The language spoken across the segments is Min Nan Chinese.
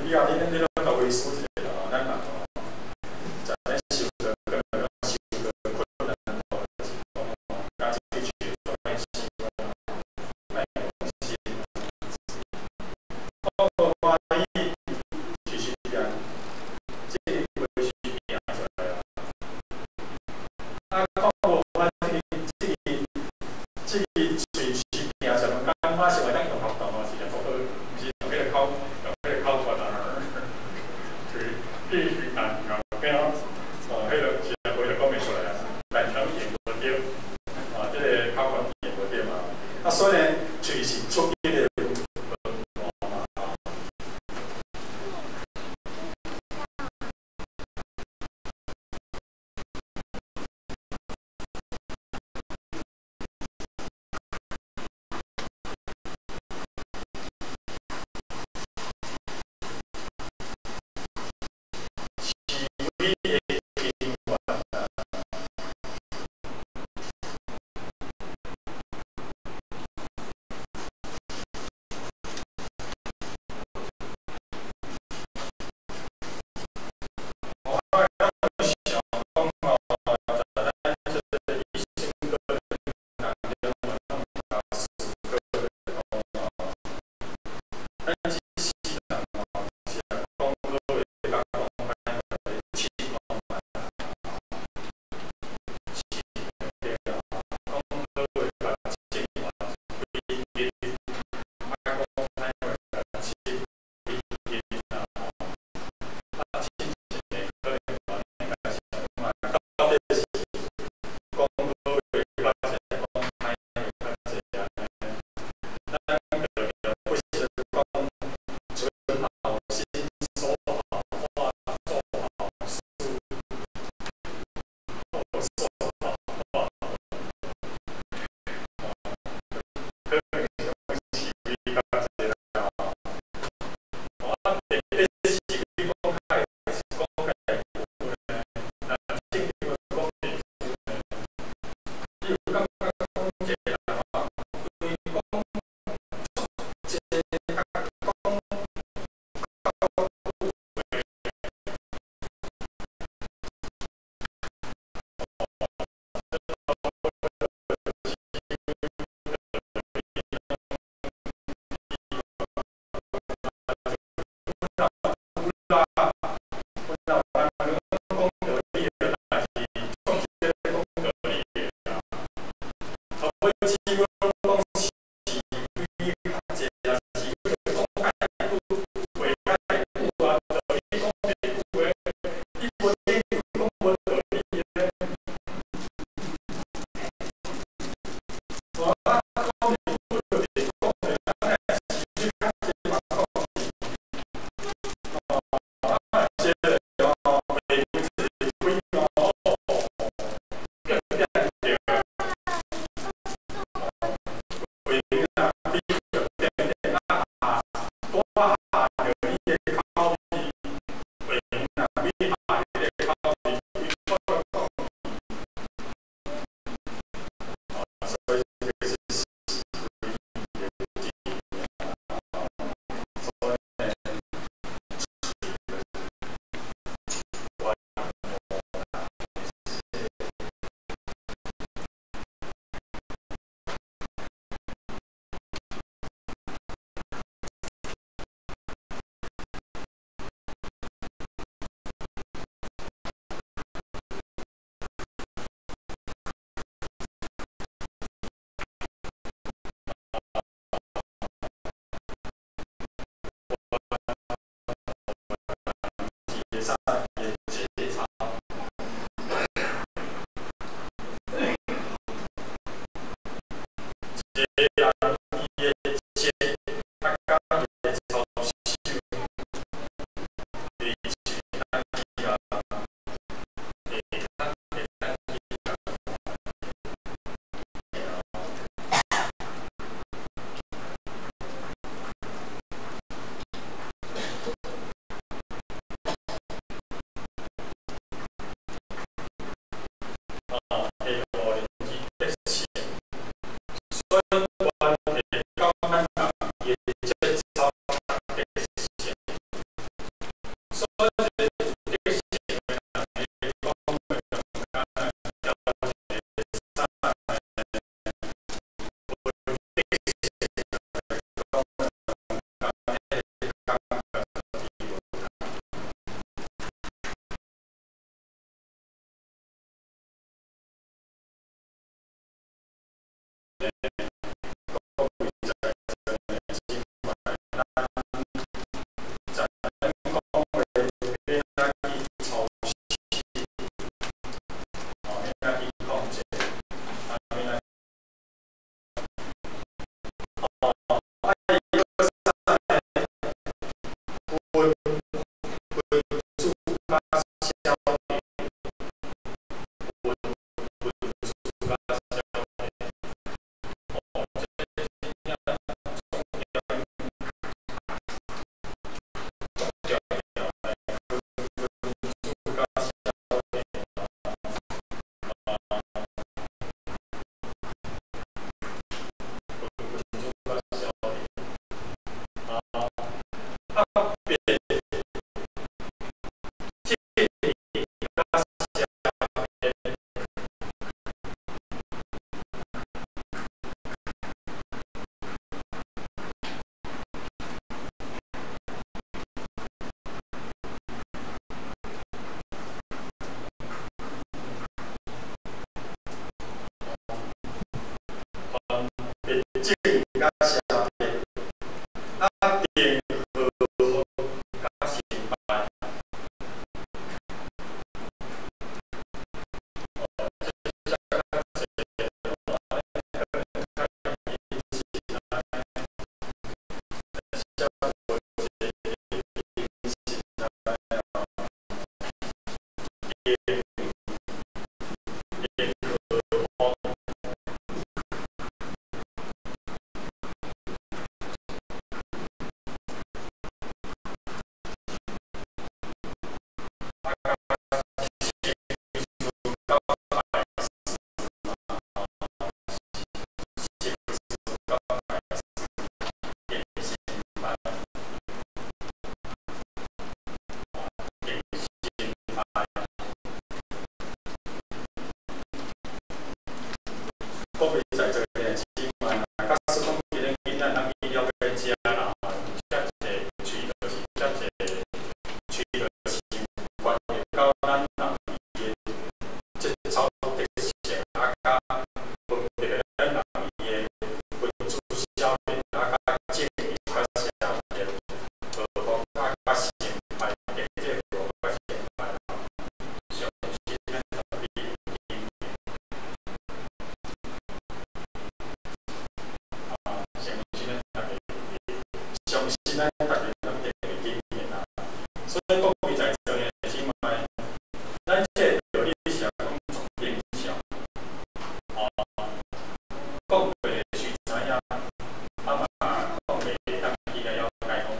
以後恁攏共回思一下啦吼，咱嘛吼，在咧受著可能受著困難吼，就是講吼，共這個喙煞歹生啊，莫講心。看無歡喜，其實然，這個話是拼出來啊。啊，看無歡喜，這個喙是拼出來，感覺是會當用活動哦，是講好，毋是用彼個口，用彼個口訣啊。必須難熬，變哦，彼個是話就講袂出來啊，但是啥物用無著，啊，這個口訣用無著嘛。啊，所以呢，喙是出擊的文化嘛。是非的根源啊！我想講哦，在咱這個一生過程當中，咱思考講哦，咱這世人哦，是講好話，佮講歹話，凊嘛，是對啊。講好話共正話歸因，啊講歹話共凊歸因啊吼。啊，親情的可能嘛，應該是嘛，到底是講好話較濟，講歹話較濟按呢？咱就不是講存好心、說好話、做好事，說好話，可能是是非較濟啦吼。啊，特別是非講較會講較會久呢，若正經講會久呢，你有感覺講一個人吼，因為講足濟，佮講較久話。有啦，有啦，有人講道理的，但是總是咧講道理的啦。啊，尾只阮講是非較濟，也是講較久，話較久啊，道理講袂久的，你無研究講無道理的。我講袂久就袂講的，啊，是非較濟嘛講。哦，啊，這個哦，袂一個鬼哦，變變對。話啊，比就變變啊，拄下著你的口味，話啊，比下你的口味，比我講。所以這個是是非的真所以呢，喙就是關我上的節操。一個人伊的舌，啊，佮伊的操守，維持咱去啊，會當會當去啊。啊，下五年級得勝，所以關係到咱人伊的節操得勝。咱逐家攏定會經驗啦。所以各位在座的姊妹，咱這個道理是講足定效，哦，講過時知影，啊嘛講袂當起來了解講，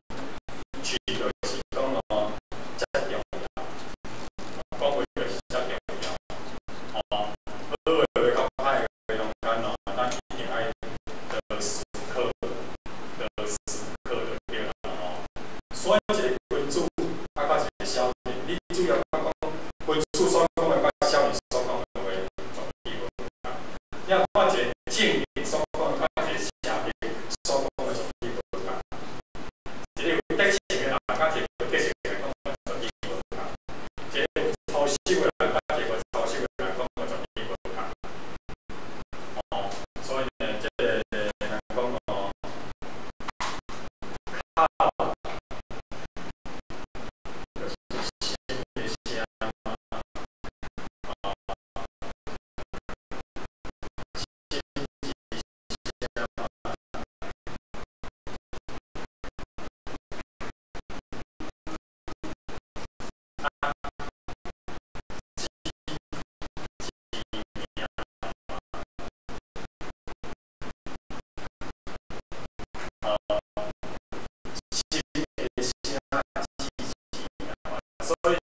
喙就是講哦，遮重要，講話就是遮重要，哦，好話話佮歹話中間哦，咱一定愛著思考，著思考就對啦吼。選一个君子，啊，佮一個小人，你主要講君子所講的佮小人所講的話，絕對無仝。你若看一個正人所講的，佮一個邪人所講的絕對無仝。一個有德性的人，佮一個無德性的人講的絕對無仝。一個有操守的人，佮一個無操守的人講的絕對無仝。哦，所以呢，這個人講哦，口就是心的聲嘛，哦，心之聲嘛。啊，舌之名嘛，哦，心的聲舌之名嘛，所以